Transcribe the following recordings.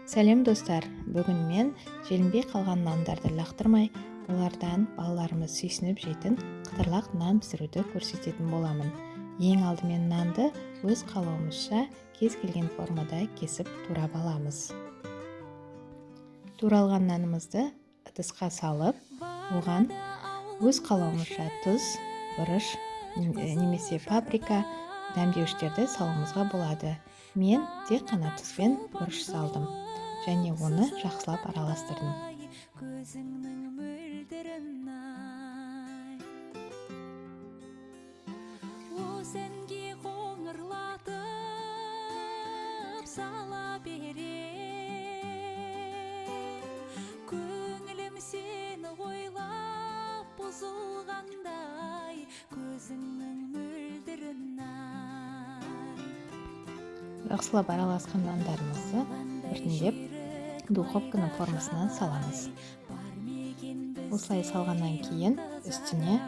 Сәлем, достар! Бүгін мен желінбей қалған нандарды лақтырмай, олардан балаларымыз сүйсініп жейтін қытырлақ нан пісіруді көрсететін боламын. Ең алдымен нанды өз қалауымызша кез келген формада кесіп, турап аламыз. Туралған нанымызды ыдысқа салып, оған өз қалауымызша тұз, бұрыш немесе паприка дәмдеуіштерді салуымызға болады. Мен тек қана тұз бен бұрыш салдым және оны жақсылап араластырдым. Көзіңнің мөлдірін ай, осы әнге қоңырлатып сала берем. Көңілім сені ойлап бұзылғандай, көзіңнің мөлдірін ай. Жақсылап араласқан нандарымызды біртіндеп духовканың формасына саламыз. Осылай салғаннан кейін үстіне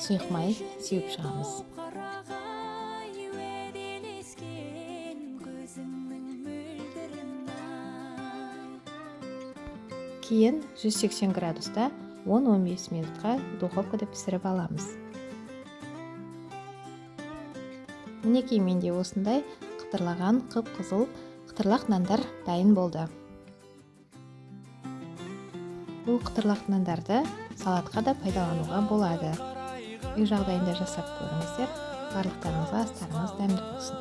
сұйық май сеуіп шығамыз. Қарағай, уәделескен көзіңнің мөлдірін ай. Кейін 180 градуста 10-15 минутқа духовкада пісіріп аламыз. Мінекей, менде осындай қытырлаған қып қызыл қытырлақ нандар дайын болды. Бұл қытырлақ нандарды салатқа да пайдалануға болады. Үй жағдайында жасап көріңіздер. Барлықтарыңызға астарыңыз дәмді болсын.